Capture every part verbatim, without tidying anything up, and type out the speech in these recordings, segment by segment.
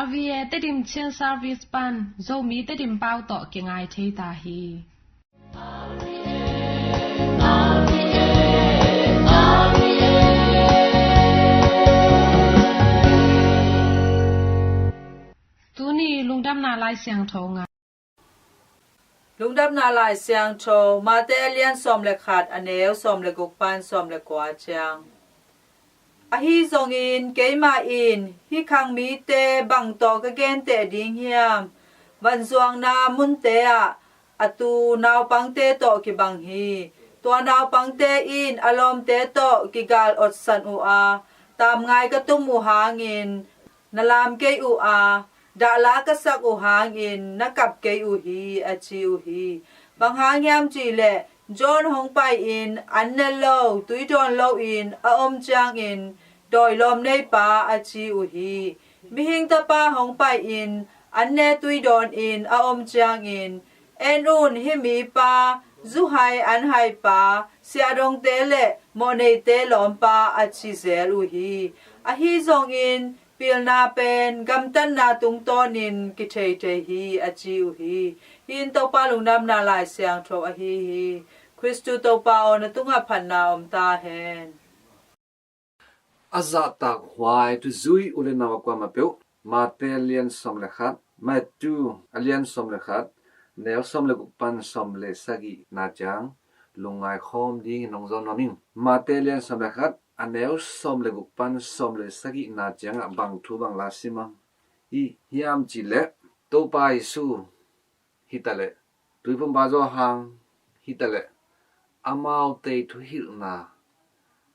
R V A Tedim Chin Service pan Zomi Tedim pau tawh kingai thei ta hi. Tuni lungdamna Lai Siangtho ngai. Lungdamna Lai Siangtho, Mate a lian sawm le khat, a neu sawm le guk pan sawm le kua ciang. Ahi zongin keimah in hih khang mite bang tawh ka genteh ding hiam? Vanzuakna munte ah a tu naupangte tawh kibang hi. Tua naupangte in a lawmte tawh kigal otsan uh a, tamngai ka tum uh hangin na lam kei uh a, dahla ka sak uh hangin na kap kei uh hi, a ci uh hi. Bang hang hiam cih leh John hong pai-in an ne lo, tui dawn loin a om ciangin, "Dawilawm neipa," a ci uh hi. Mihing Tapa hong pai-in an ne tui dawnin a om ciangin, "En un, hih mipa, zu hai an haipa, siahdongte le mawhneite lawmpa," a ci zel uh hi. Ahi zongin pilna pen gamtatna tungtawnin kithei thei hi, a ci uh hi. Hih in Topa lungdamna Lai Siangtho ahi hi. Khristu Topa aw, na tungah phatna om ta hen. A zahtak huai thuzui u le nau a kuamah peuh, Mate a lian sawm le khat, Matthew a lian sawm le khat, neu sawm le guk pan sawm le sagihna ciang lungngai khawm dingin hong zawn nuam ing. Mate a lian sawm le khat, a neu sawm le guk pan sawm le sagihna ciangah bang thu bang la sim a, hi hiam cih leh, Topa Jesu hi ta leh, Tuiphumpa Johan hi ta leh, amaute thuhilhna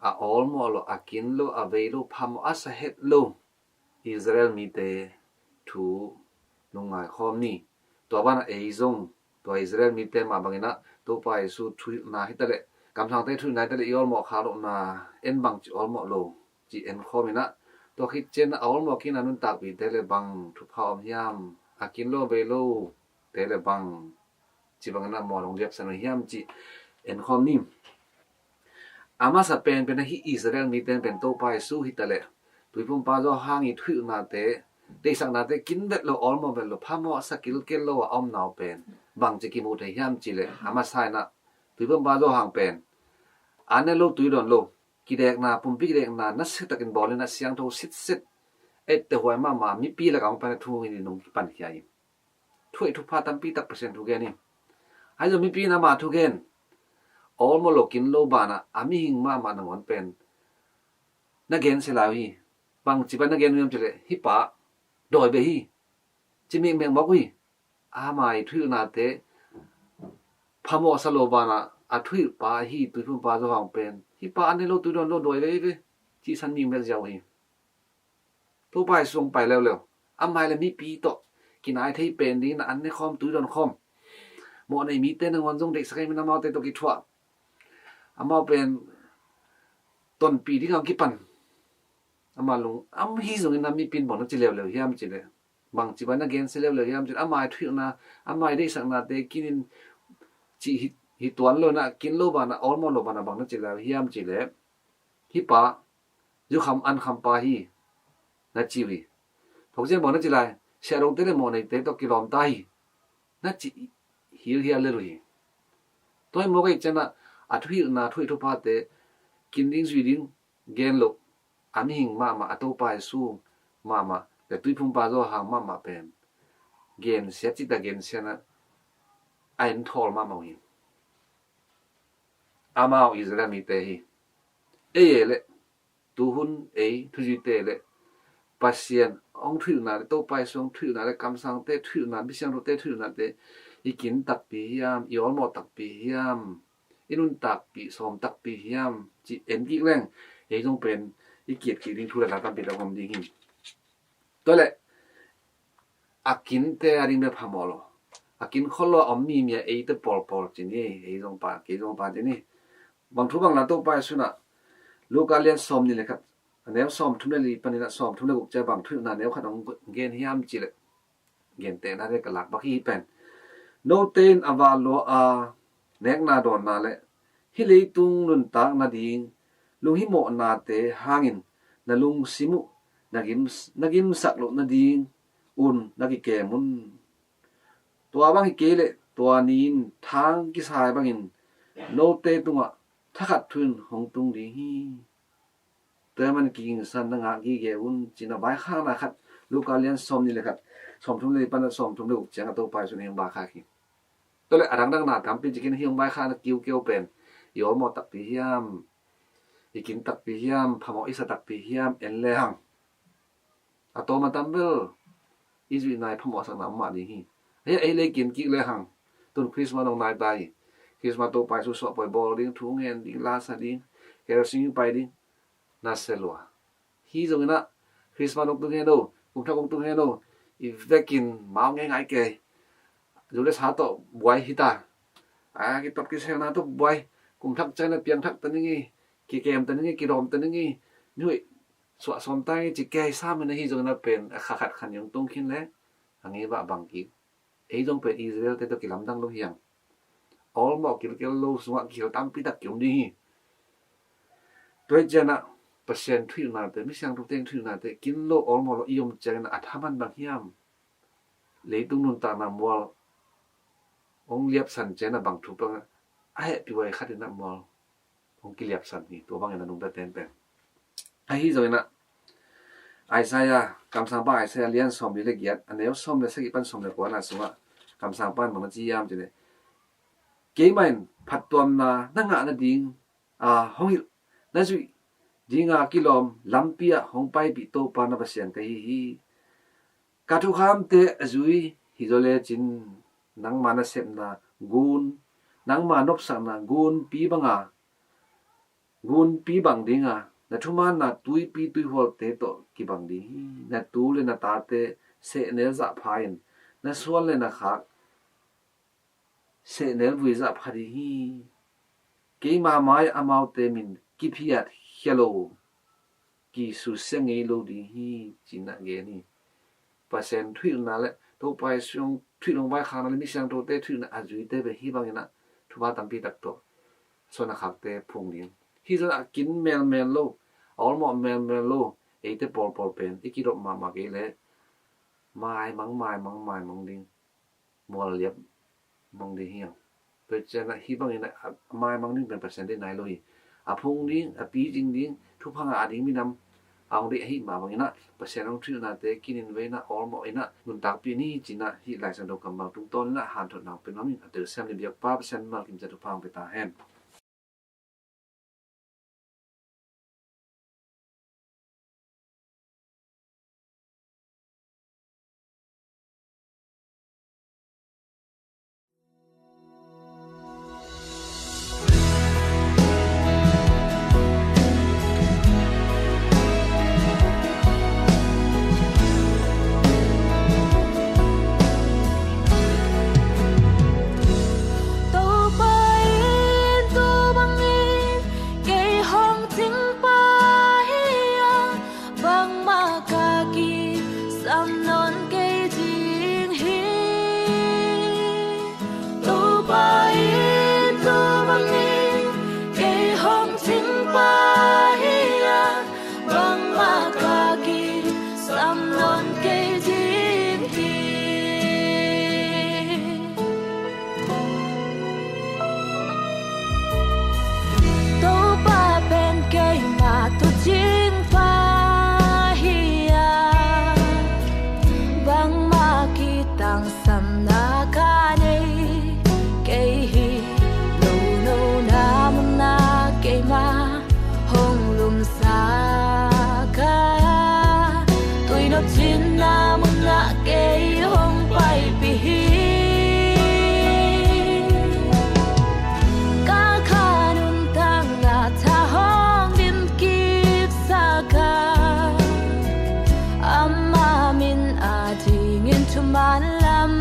a awlmawh lo, a kin lo, a vei lo, phamawh a sa het lo Israel mite thu lungngai khawm ni. Tua banah ei zong tua Israel mite mah bangin ah Topa Jesu thuhilhna hi ta leh, kamsangte thuhilhna hi ta leh, i awlmawh kha lohna en bangci awlmawh lo cih en khawm in ah, tua khit ciang a awlmawh kikna nuntakpite le bang thupha om hiam, a kin lo, vei lo te le bang, ci bangin a mual hong liapsan uh hiam cih en khawm ni. A masa penpen ahi Israel mite pen Topa Jesu hi ta leh, Tuiphumpa Johan i thuhilhnate, deihsaknate kin vet lo, awlmawh vet lo, phamawh a sa kilkel lo a omna uh pen bangci kimu thei hiam cih leh, a masa in ah Tuiphumpa Johan pen an ne lo, tui dawn lo, kidekna, pumpi kidekna nasiatakin bawlin a siangtho sitset, etteh huai mahmah, mipi lakah hong pan a thu in hong kipankhia hi. Thuhoih thupha tampi tak Pasian thu gen hi. Ahi zong mipi in ama thu gen, awlmawh lo, kin lo banah a mihing mahmah nangawn pen na gensia lai uh hi. Bangci pan na gen uh hiam cih leh, hih pa dawi beh hi, ci mekmek mawk uh hi. Ama i thuhilhnate phamawh sa lo banah a thuhilhpa ahi Tuiphumpa Johan pen, hih pa an ne lo, tui dawn lo, dawi veve, cihsan mekmek ziau hi. Topa Jesu hong pai leuleu, amah le mipi tawh kinai thei pen dingin an ne khawm, tui dawn khawm, mawhnei mite nangawn zong deihsak ahih manin amaute tawh kithuah, amau pen tonpih dingin hong kipan. Ama lung, am hi zongin a mipi in bang na ci leuleu hiam cih leh, bangci bang na gensia leuleu hiam cih leh, ama i thuhilhna, ama i deihsaknate kinin cih hi, hi tuan lo in ah, kin lo banah, awlmawh lo banah bang na ci leuleu hiam cih leh, hih pa zukham ankhampa hi, na ci uh hi. Thokciang bang na ci lai, siahdongte le mawhneite tawh kilawm ta hi, na cih hilhial lel uh hi. Tua hi mawk ahih ciangin ah, a thuhilhna, thuhoih thuphate kin ding, zui ding gen loh, a mihing mahmah, a Topa Jesu mahmah le Tuiphumpa Johan mahmah pen gensia, cita gensia in ah a enthawl mahmah uh hi. Amau Israel mite hi. Ei e leh, tuhun ei thuzuite leh, Pasian hong thuhilhna le, Topa Jesu hong thuhilhna le, kamsangte thuhilhna, misiangthote thuhilhnate, i kin takpi hiam, i awlmawh takpi hiam, i nuntakpih sawm takpi hiam, cih en kik leng, ei zong pen i kiat kik ding thu le la tampi tak om ding hi. Tua leh, a kinte a ding bek phamawh lo, a kin khol lo a om mi mi a eite pawlpawl ci ni, ei zong pa, kei zong pa ci ni. Bang thu bang la Topa Jesu in ah, Luka lian sawmnih le khat, a neu sawmthum le li panin ah sawmthum le guk ciang bang thuhilhna neu khat hong gen hiam cih leh, gentehna ding ka lak bak hi pen. Note in a vanlua a nekna dawnna le hih leitung nuntak nading lunghimawhnate hangin na lungsim uh na gim, na gimsak loh nading un na kikem un. Tua bang hi kei leh tua ni-in thang kisai bangin note tungah thakhat thu-in hong tung ding hi. Tua ahih manin kigingsan na ngah gige un, ci-in a vaikhakna khat, Luka lian sawmnih le khat, sawmthum le li pan a sawmthum le guk ciang a Topa Jesuh in hong vaikhak hi. Tua leh a dangdangna tampi cikin hih hong vaikhakna kiukiu pen i awlmawh takpi hiam, i kin takpi hiam, phamawh i sa takpi hiam en lehang, a tawm a tam bel i zuihna i phamawhsakna om mah ding hi. Hih a ei lei kin kik lehang, tun Christmas hong nai ta hi. Christmas Topa Jesuh suahpawh bawl ding, thu ngen ding, la sa ding, carol singing pai ding, na se lua. Hi zongin ah Christmas hong tung hen o, kum thak hong tung hen o, i vekin mau ngeingai kei. Zu le sa tawh buai hi ta. A kitot kiselna tawh buai. Kum thak ciangin a piangthak ta ning ei, kikem ta ning ei, kidawm ta ning ei. Nihuih suah sawm ta ning ei ci kei sam in a, hi zongin a pen a kha khat khan hong tung khin leh a ngei bah bang kik. Ei zong pen Israel-te tawh kilamdang lo hi hang. Awlmawh kilkel lo sungah kihel tampi tak ki-om ding hi. Tua ciangin ah Pasian thuhilhnate, mi siangthote thuhilhnate kin lo, awlmawh lo i om ciangin a thaman bang hiam? Leitung nuntakna mual hong liapsan ciangin a bang thu peuh a hehpih huai khat in a mual hong kiliapsan hi. Tua bangin a nungta tenpen. Ahi zongin ah Isaiah, kamsangpa Isaiah lian sawmli le giat, a neu sawm le sagih pan sawm le kuana sungah kamsangpa in bang na ci hiam cih leh, keimah in phattuamna na ngah nading a hong hilh na zuih dinga kilawm lampi ah hong paipih Topa na Pasian ka hi hi. Ka thukhamte a zui hi zaw lecin nangma nasepna gun, nangma nopsakna gunpi banga, gunpi bang dinga, na thumaanna tuipi tuihualte tawh kibang ding hi. Na tu le na tate sehnel zahpha in, na suan le na khak sehnel vui zahpha ding hi. Keima mai-ah amaute min kiphiat khia lo, kisusia ngei lo ding hi, ci-in a gen hi. Pasian thuhilhna le Topa Jesuh thuhilhna, vaikhakna le mi siangthote thuhilhna a zuite pen hih bangin ah thupha tampi tak tawh suan a khakte phung ding. Hih zongin a kin melmel lo, a awlmawh melmel lo eite pawlpawl pen i kidop mahmah kei leh maimang, maimang, maimang ding, mual liap mang ding hi hang. Tua ciangin ah hih bangin a maimang ding pen Pasian deih nai lo hi. A phung ding, a picing ding, thupha ngah ding minam a hong deih ahih mah bangin ah Pasian hong thuhilhnate kinin ve in ah, awlmawh in ah nuntakpih ni, ci-in ah hih Lai Siangtho kammal tungtawnin ah hanthotna hong pia nuam ing. A telsiam le biakpa Pasian mimal kim ciat thupha hong pia ta hen. Topa in tua bangin kei hong cingpa hi a, bangmah ka kisam nawn kei ding hi. Topa in tua bangin kei hong cingpa hi a, bangmah ka kisam nawn kei ding hi. Topa pen keima tuucingpa hi a, bangmah kitangsamna ka nei kei hi. Nuntakna munah keima hong lumsak a, tuinop cinna munah kei hong paipih hi. Ka kha nuntakna tha hong dimkipsak a, ama min adingin thuman lam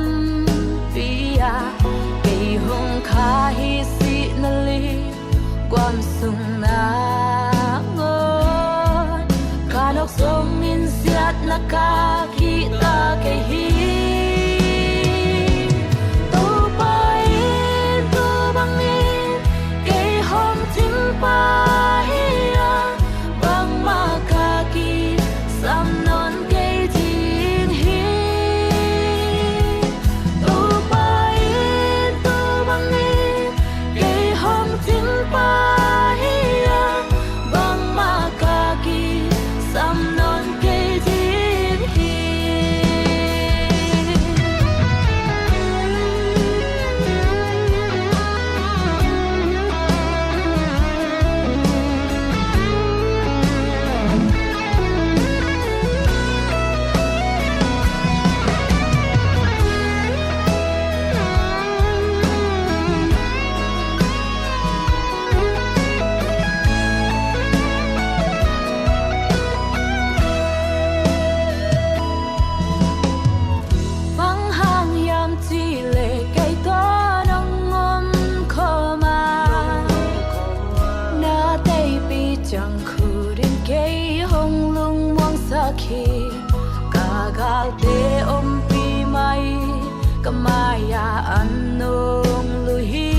Maya an nong lui hi,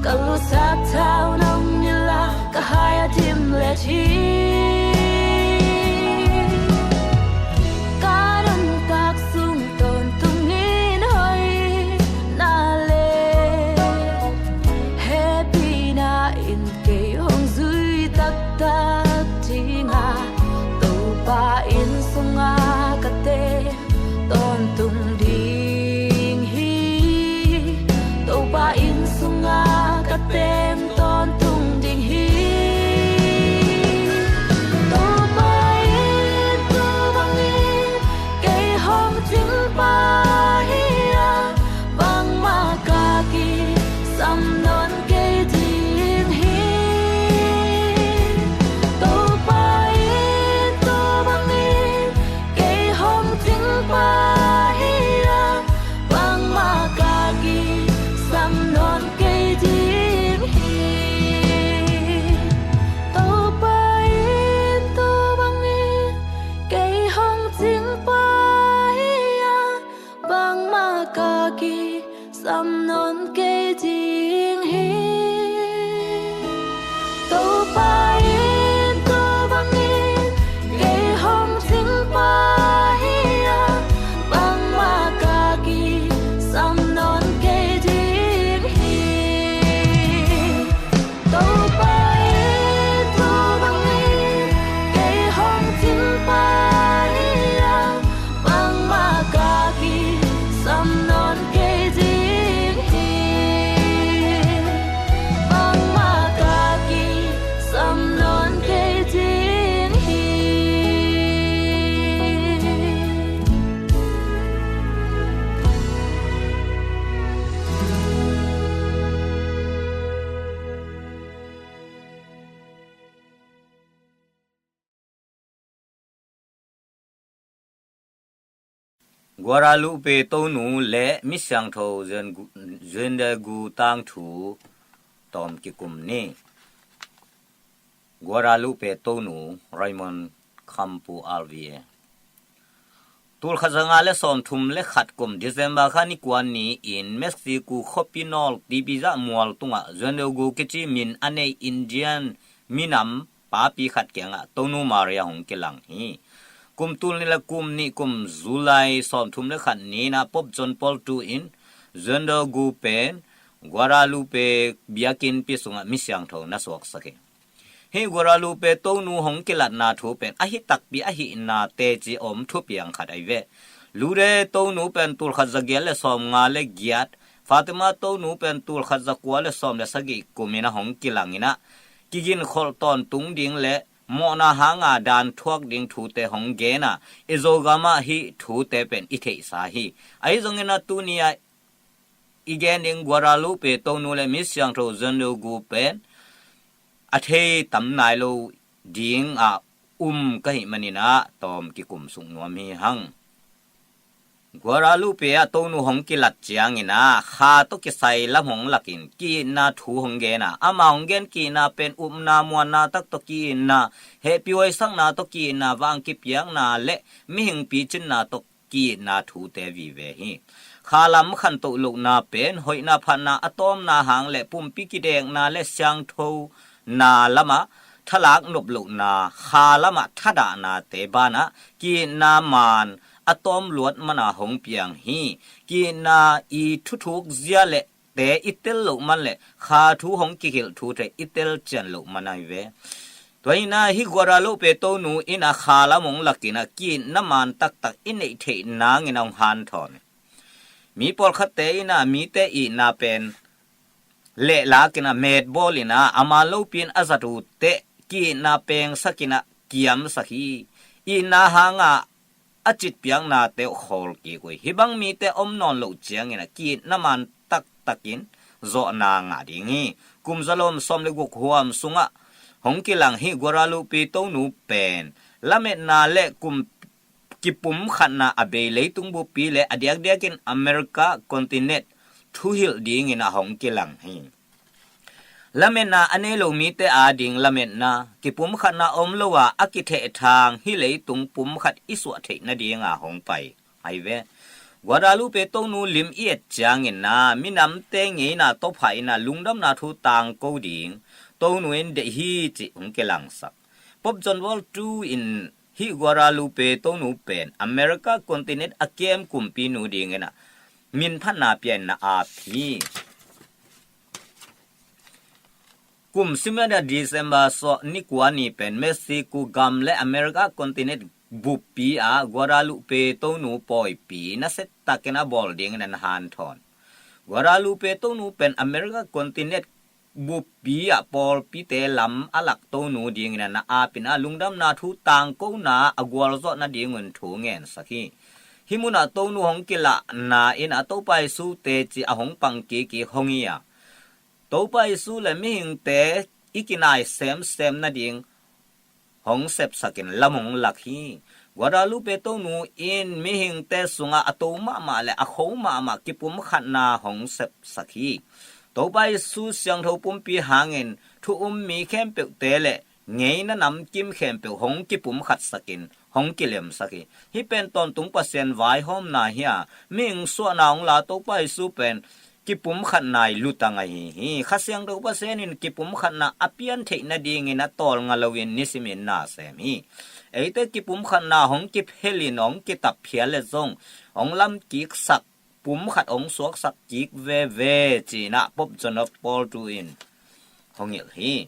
ka lusak thau nong nila, ka hai a dim let hi. Ka nuntak sung tawntung in hoih na le hehpihna in kei hong zui taktak ding a, Topa inn sunga ka teng tawntung ding hi. Topa inn sunga ka teng tawntung ding hi. Topa inn tu bangin kei hong cingpa hi a, bangmah ka kisam nawn kei ding hi. Topa inn tu bangin kei hong cingpa hi a, bangmah ka kisam nawn kei ding hi. Topa inn tu bangin kei hong cingpa hi a, bangmah ka kisam nawn kei ding hi. Topa inn tu bangin kei hong cingpa hi a, bangmah ka kisam nawn kei ding hi. Topa inn tu bangin kei hong cingpa hi a, bangmah ka kisam nawn kei ding hi. Bangmah ka kisam nawn kei ding hi. Guadalupe Tonu le Mi Siangtho Juan Gu-, Juan de Gu tangthu tawm kikum ni. Guadalupe Tonu, Raymond Campo Alvia. Tulkhat zanga le sawmthum le khat kum December kha ni kua ni-in Mexico khuapi nawltipi zah mual tungah Juan de Gu kici min a nei Indian minam papi khat kiangah Tonu Maria hong kilang hi. Kum tul nih le kum nih kum July sawmthum le khat ni-in ah Pope John Paul two in Juan de Gu pen Guadalupe biakinnpi sungah mi siangtho na suaksak hi. Hih Guadalupe Tonu hong kilatna thu pen ahi takpi ahihna teci om thupiang khat ahi ve. Lourdes Tonu pen tulkhat zagiat le sawmnga le giat, Fatima Tonu pen tulkhat zakua le sawm le sagih kumin a hong kilang in ah, kiginkholh tawntung ding le mawhna hanga dan thuak ding thute hong gen a, i Zogam ah hih thute pen i theihsa hi. Ahi zongin ah tuni-ah i gen ding Guadalupe Tonu le mi siangtho Juan de Gu pen a thei tam nai lo ding ah um ka hih manin ah tawm kikum suk nuam hi hang. Guadalupe ah Tonu hong kilat ciangin ah kha tawh kisai lam hong lakin ki-itna thu hong gen a, ama hong gen ki-itna pen upna muanna tak tawh ki-itna, hehpihhuaisakna tawh ki-itna, vang kipiakna le mihing picinna tawh ki-itna thute vive hi. Kha lam khantoh lohna pen hoihna phatna a tawmna hang le pumpi kidekna le siangthona lamah thalak nop lohna, kha lamah thadahnate banah ki-itna maan a tawm luat mana hong piang hi. Ki-itna i thuthuk zia le te i tel loh man le kha thu hong kihilh thute i tel cian loh man ahi ve. Tua hi-in ah hih Guadalupe Tonu in ah kha lam hong lakin ah ki-itna maan taktak i neih theih nangin ah hong hanthawn hi. Mi pawlkhatte in ah mite itna pen lehlak in ah metbawl in ah a maan lopi in a zat uh teh ki-itna pengsak in ah kiamsak hi. Itna hanga a citpiaknate uh khawl kik uh hi. Hih bang mite om nawn loh ciangin ah ki-itna maan taktakin zawhna ngah ding hi. Kum zalom sawm le guk huam sungah hong kilang hih Guadalupe Tonu pen lametna le kum kipumkhatna a bei leitung buppi le a diakdiakin America continent thuhilh dingin ah hong kilang hi. Lametna a nei lo mite ading lametna, kipumkhatna om lo a a kithehthang hih leitung pumkhat i suah theih nadinga hong pai ahi ve. Guadalupe Tonu lim i et ciangin ah minamte ngeina tawpha in ah lungdamna thu tangko ding Tonu in deih hi cih hong kilangsak. Pope John Paul two in hih Guadalupe Tonu pen America continent a kem kumpinu dingin ah minphatna pia in na aap hi. Kum sim a dia December sawm ni kua ni pen Mexico gam le America continent buppi ah Guadalupe Tonu pawipi nasia takin a bawl dingin ah na hanthawn. Guadalupe Tonu pen America continent buppi ah pawlpite lam a lak Tonu dingin ah na aap in ah lungdamna thu tangkona a gualzawh nadingun thu ngensak hi. Hih munah Tonu hong kilahna in ah Topa Jesu teci a hong pang kik hong hi a, Topa Jesu le mihingte i kinai semsem nading hong sepsakin lam hong lak hi. Guadalupe Tonu in mihingte sungah a to mahmah le a kho mahmah kipumkhatna hong sepsak hi. Topa Jesu siangtho pumpi hangin thu um mi khempeuhte le ngeina namkim khempeuh hong kipumkhatsakin hong kilemsak hi. Hih pen tawntung Pasian vaihawmna hi a, mihing suahna hong la Topa Jesu pen kipumkhatna i lutang ahi hi. Kha Siangtho Pasian in kipumkhatna a pian theih nadingin a tawlnga loin nisimin na sem hi. Eite kipumkhatna hong kiphelin hong kitap phial le zong hong lamkiksak pumkhat hong suaksak kik veve ci-in ah Pope John Paul two in hong hilh hi.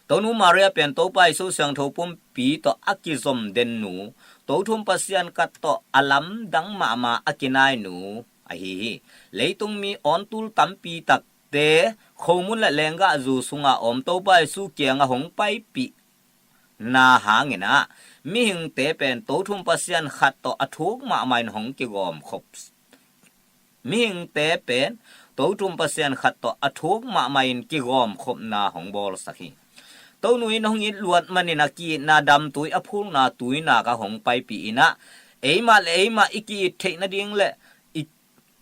Tonu Maria pen Topa Jesu siangtho pumpi tawh a kizom den nu, Tothum Pasian khat tawh a lamdang mahmah a kinai nu ahi hi. Leitung mi awntul tampi takte khomun le lenggahzu sungah om Topa Jesu kiangah hong paipih na hangin ah mihingte pen Tothum Pasian khat tawh a thuk mahmah in hong kigawmkhop. Mihingte pen Tothum Pasian khat tawh a thuk mahmah in kigawmkhopna hong bawlsak hi. Tonu in hong it luat manin a ki-itna damtui a phulna tuinak ah hong paipih in ah eimah le eimah i ki-it theih nading le i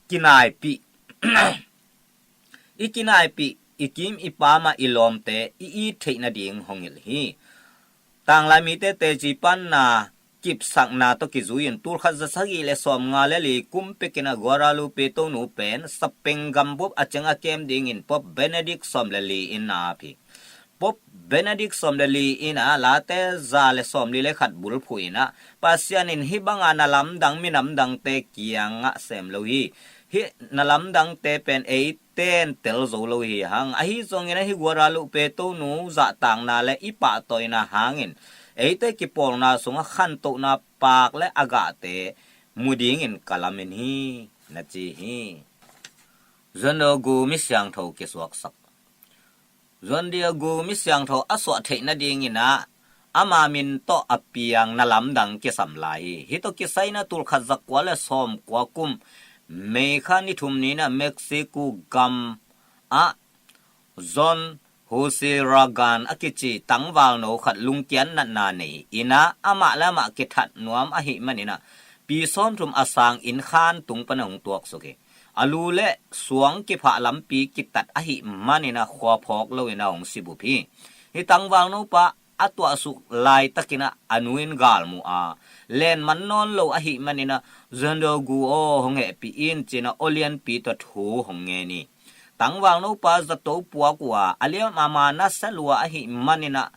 kinaipih i kinaipih i kim i pamah i lawmte i it theih nading hong hilh hi. Tanglaimite teci panna kipsakna tawh kizui-in tulkhat za sagih le sawmnga le li kum pekin ah Guadalupe Tonu pen Spain gambup a ciang a kem dingin Pope Benedict sawm le li in na aap hi. Pope Benedict sawm le li in ah Late za le sawmli le khat bulphuh in ah Pasian in hih banga na lamdang minamdangte kiangah sem lo hi. Hih na lamdangte pen eiten tel zo lo hi hang. Ahi zongin ah hih Guadalupe Tonu zahtakna le i pahtawina hangin eite kipawlna sungah khantohna paak le a gahte mu dingin ka lamen hi na ci hi. Juan de Agogo mi siangtho kisuaksak. Juan de Agogo mi siangtho a suah theih nadingin ah ama min tawh a piang na lamdang kisam lai hi. Hih tawh kisai in ah tulkhat za kua le sawmkua kum May kha ni thum ni in ah Mexico gam ah John Jose Ragan a kici tangvalno khat lungkiat natna nei in ah amah le amah kithat nuam ahih manin ah pi sawmthum a sang inn khan tung pan a hong tuaksuk hi. A lu le suang kiphah lampi kitat ahih manin ah khua phawk loin ah hong sibup hi. Hih tangvalnopa a tuahsuk laitakin ah a nu in galmuh a, len man nawn lo ahih manin ah Juan de Agogo aw, hong hehpih in ci-in ah aw lianpi tawh thu hong ngen hi. Tangvalnopa zato puak uh a, a liam a ma nasia lua ahih manin ah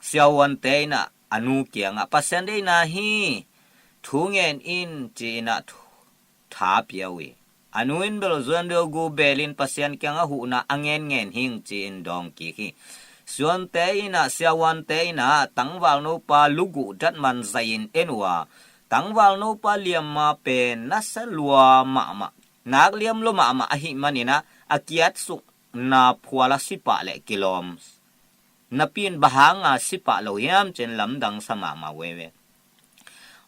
siavuante in ah a nu kiangah Pasian deihna hi, thu ngen in ci-in ah thu tha pia uh hi. A nu in bel Juan de Agogo belin Pasian kiangah huhna a ngenngen hing ci-in dawng kik hi. Siavuante in ah, siavuante in ah tangvalnopa luguh datman zahin en uh a, tangvalnopa liamma pen nasia lua mahmah, nak liam lua mahmah ahih manin ah a kiatsukna phual a si pah leh kilawm napi in bang hanga si pah lo hiam ci-in lamdang sa mahmah veve.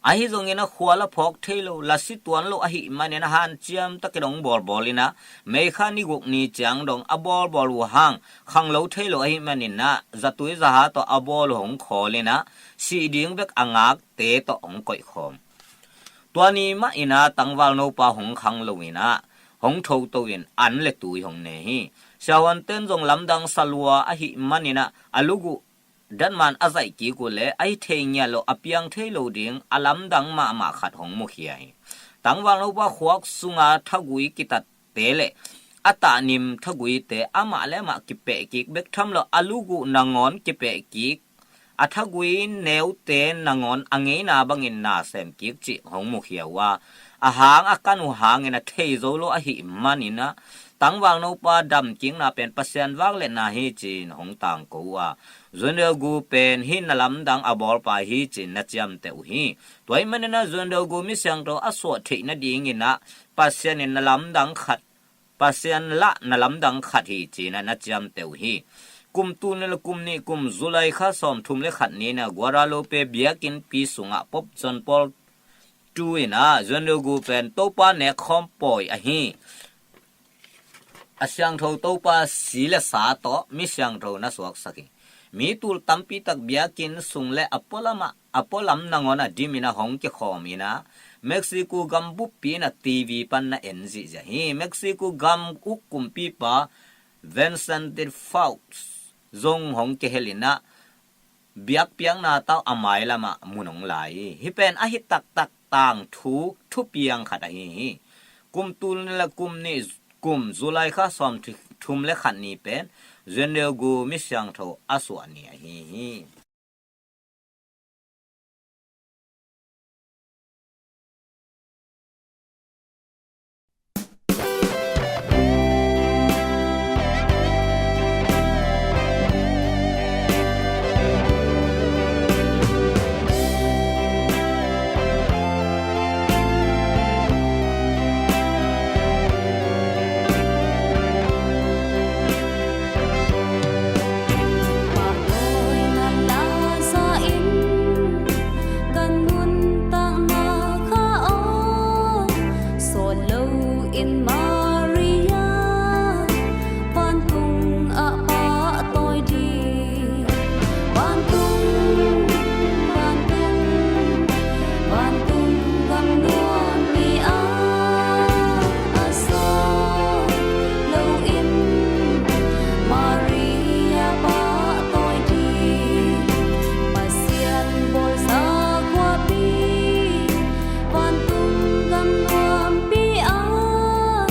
Ahi zongin ah khua la phawk thei lo, la si tuan lo ahih manin ah hanciam takin hong bawlbawl in ah May kha ni guk ni ciang dong a bawlbawl uh hang khang lo thei lo ahih manin ah zatui zaha tawh a bawl uh hong khawl in ah sih ding bek a ngakte tawh hong koihkhawm. Tua ni mah in ah tangvalnopa hong khang lo in ah hong thoto in an le tui hong ne hi. Siavuanten zong lamdang sa lua ahih manin ah a luguh datman a zaih kik uh leh a hi thei ngiat loh, a piang thei lo ding a lamdang mahmah khat hong mukhia hi. Tangvalno pa khuak sunga thagui kitatte le a tahnim thaguite amah le amah kipehkik bek tham lo, a luguh nangawn kipehkik, a thagui neute nangawn a ngeina bangin na semkik cih hong mukhia uh a, a hang a kan uh hangin a thei zo lo ahih manin ah, tangvalno pa damkikna pen Pasian vak le na hi ci-in hong tangko uh a, Yuan Deu Gu pen hih na lamdang a bawlpa hi ci-in na ciamteh uh hi. Tua ahih manin ah Yuan Deu Gu mi siangtho a suah theih nadingin ah Pasian in na lamdang khat, Pasian lah na lamdang khat hi ci-in ah na ciamteh uh hi. Kum tul nih le kum nih, kum July kha sawmthum le khat ni-in ah Guadalupe biakinnpi sungah Pope John Paul two in ah Yuan Deu Gu pen Topa nekkhawm pawi ahi, a siangtho Topa si le sa tawh mi siangtho na suaksak hi. Mi tul tampi tak biakinn sung le a pualamah, a pualam nangawn a dimin ah hong kikhawm in ah, Mexico gam buppi in ah T V pan na en zihziah hi. Mexico gam uk kumpipa Vicente Fox zong hong kihel in ah, biakpiakna tawh a mailamah mun hong lai hi. Hih pen ahi taktak tangthu thupiang khat ahi hi. Kum tul nih le kum nih, kum July kha sawmthum le khat ni pen Yuan Deu Gu mi siangtho a suah ni ahi hi. Pahtawi na la za in, kan nuntakna kha aw, sawt lo in Maria, vantung ah pahtawi ding. Vantung, vantung, vantung gam nuampi ah, a sawt lo in Maria pahtawi ding. Pasian bawlsa khuapi, vantung gam nuampi ah,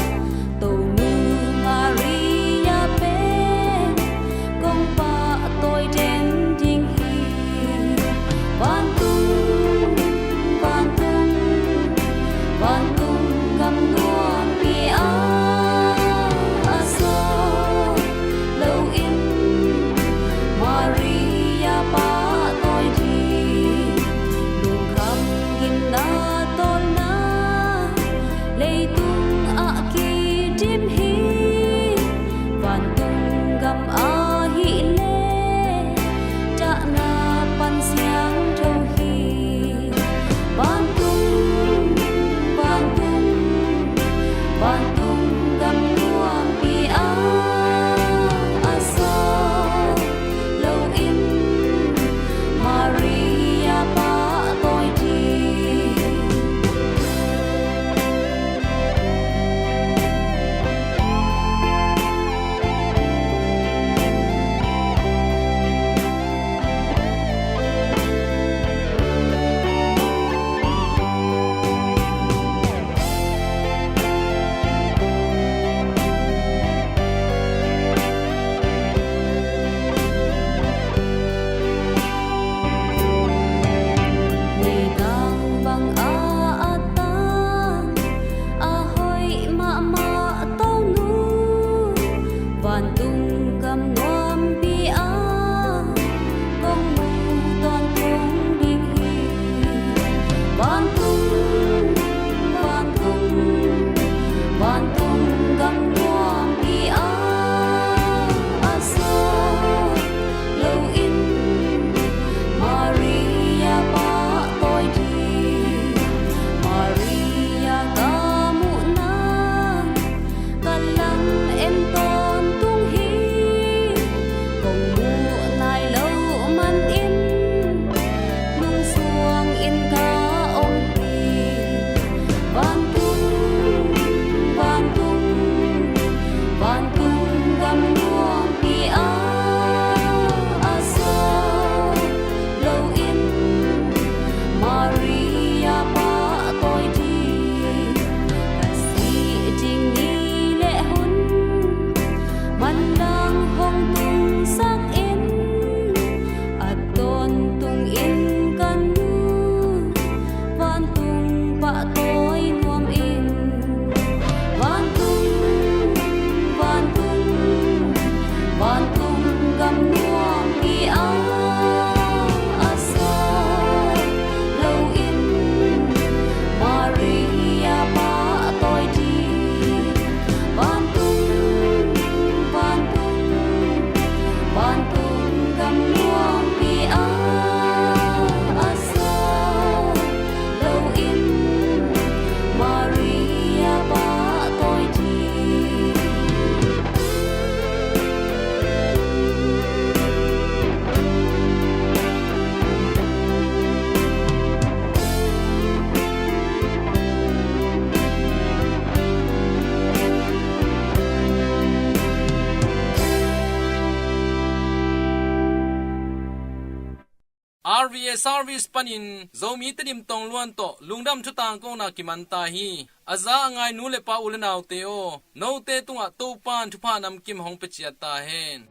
R V A service panin Zomi Tedim Tongluan tawh lungdam thu tangkona kiman ta hi. A za a ngai nu le pa, u le naute aw, note tungah Topa'n thupha namkim hong pia ciat ta hen.